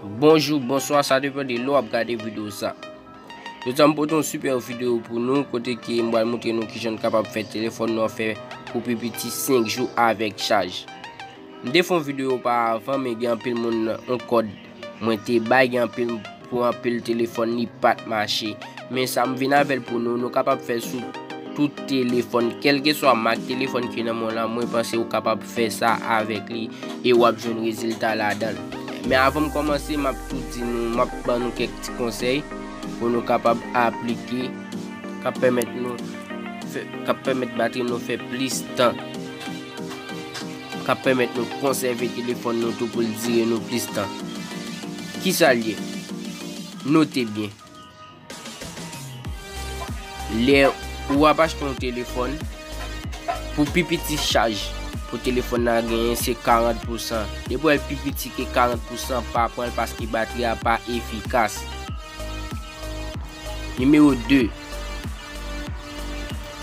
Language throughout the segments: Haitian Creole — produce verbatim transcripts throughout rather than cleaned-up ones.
Bonjou, bonswa, sa depann de lè w ap gade videyo sa. Jodi a m pote yon sipè videyo pou nou, kote ke m pral montre nou kijan n kapab fè telefòn nou an fè pou pi piti senk jou avèk chaj. M te fè yon videyo oparavan, men gen anpil moun yon kòd mwen te bay, gen anpil pou anpil telefòn li pa t mache. Men sa m vin avè l pou nou, nou kapab fè l sou tout telefòn, kèlkeswa mak telefòn ki nan men w lan, mwen panse ou kapab fè sa avèk li e w ap jwenn rezilta ladan l. Men avan m kòmanse, m ap tou di nou, m ap ban nou kèk ti konsèy pou nou kapab aplike, k ap pèmèt nou fè, k ap pèmèt batri nou fè plis tan, k ap pèmèt nou konsève telefòn nou tou pou l dire nou plis tan. Kisa l ye? Note byen. Lè ou ap achte yon telefòn, pou pi piti chaj pou telefòn nan genyen, se karant pousan. Depi w wè l pi piti ke karant pousan, pa pran l paske batri a pa efikas. Nimewo de,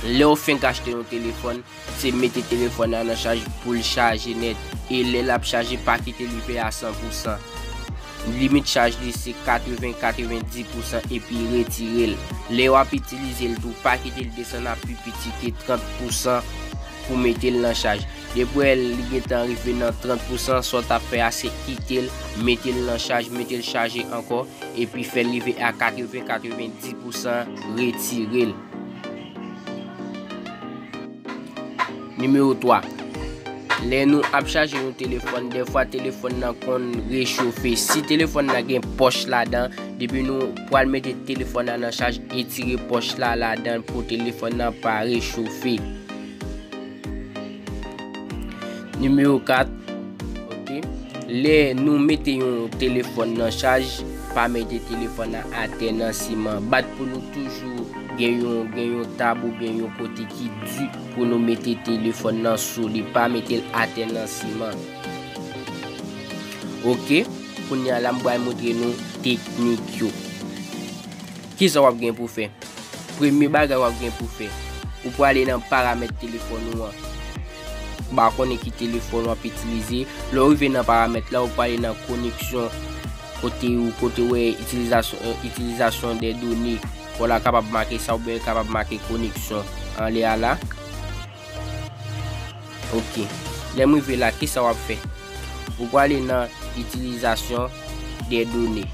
lè w fenk achte yon telefòn, se mete telefòn nan nan chaj pou l chaje nèt. E lè l ap chaje, pa kite li fè a san pousan. Limit chaj li se katreven, katrevenndis pousan epi retire l. Lè w ap itilize l tou, pa kite l desann a pi piti ke trant pousan pou mete l nan chaj. Depi w wè li gentan rive nan trant pousan, sa w t ap fè a se kite l, mete l nan chaj, mete l chaje ankò, epi fè l rive a katreven, katrevenndis pousan, retire l. Nimewo twa, lè nou ap chaje yon telefòn, dèfwa telefòn nan konn rechofe. Si telefòn nan gen pòch ladan, depi nou pral mete telefòn nan nan chaj, etire pòch la ladan pou telefòn nan pa rechofe. Nimewo kat, oke. Lè nou mete yon telefòn nan chaj, pa mete telefòn nan atè nan siman. Bat pou nou toujou gen yon, gen yon tab oubyen yon kote ki di pou nou mete telefòn nan sou li. Pa mete l atè nan siman. Oke, kounye a la m pral montre nou teknik yo. Kisa w ap gen pou fè? Premye bagay w ap gen pou fè, ou prale nan paramèt telefòn ou an. M pa konnen ki telefòn w ap itilize. Lè w rive nan paramèt la, ou prale nan koneksyon, kote ou, kote w wè itilizasyon, itilizasyon dè done. Ou la kapab make sa oubyen kapab make koneksyon anlè a la. Oke. Lè m rive la, kisa w ap fè? Ou prale nan itilizasyon dè done.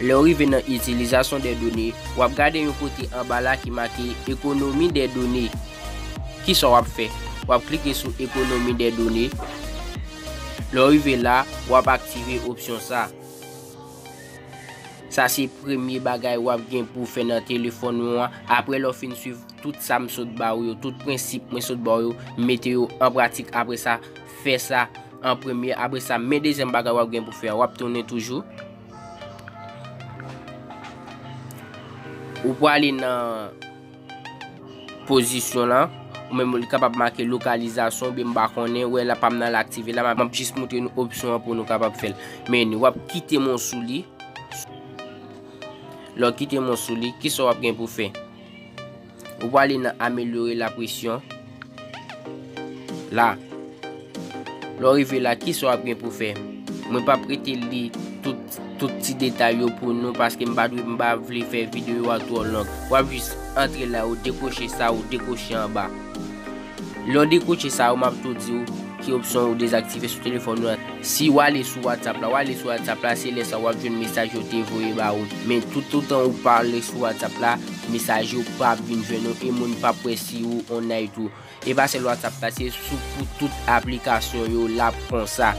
Lè w rive nan itilizasyon dè done, w ap gade yon kote anba la ki make ekonomi dè done. Kisa w ap fè? W ap klike sou ekonomi dè done. Lè w rive la, w ap aktive opsyon sa. Sa se premye bagay w ap gen pou w fè nan telefòn ou an. Apre lè w fin swiv tout sa m sot ba ou yo, tout prensip mwen sot ba ou yo, mete yo an pratik. Apre sa, fè sa an premye. Apre sa, men dezyèm bagay w ap gen pou fè a, w ap tounen toujou. Ou prale nan pozisyon lan, ou menm li kapab make lokalizasyon, oubyen m pa konnen, wè la pa m nan l aktive la, m ap jis montre nou opsyon an pou nou kapab fè l. Men w ap kite men w sou li. Lè w kite men w sou li, kisa w ap gen pou fè? Ou prale nan amelyore lapresyon. La. Lè w rive la, kisa w ap gen pou fè? Mwen p ap rete li tout, tout ti detay yo pou nou, paske m pa dwe, m pa vle fè videyo a twò long. W ap jis antre la, ou dekwoche sa, ou dekwoche anba. Lè w dekwoche sa yo, m ap tou di w ki opsyon ou dezaktive sou telefòn ou an. Si w ale sou WhatsApp la, w ale sou WhatsApp la, se lè sa w ap jwenn mesaj yo te voye ba ou. Men toutotan ou pa ale sou WhatsApp la, mesaj yo p ap vin jwenn ou e moun p ap wè si ou online tou. E pa sèl WhatsApp la, se sou pou tout aplikasyon yo l ap konsa.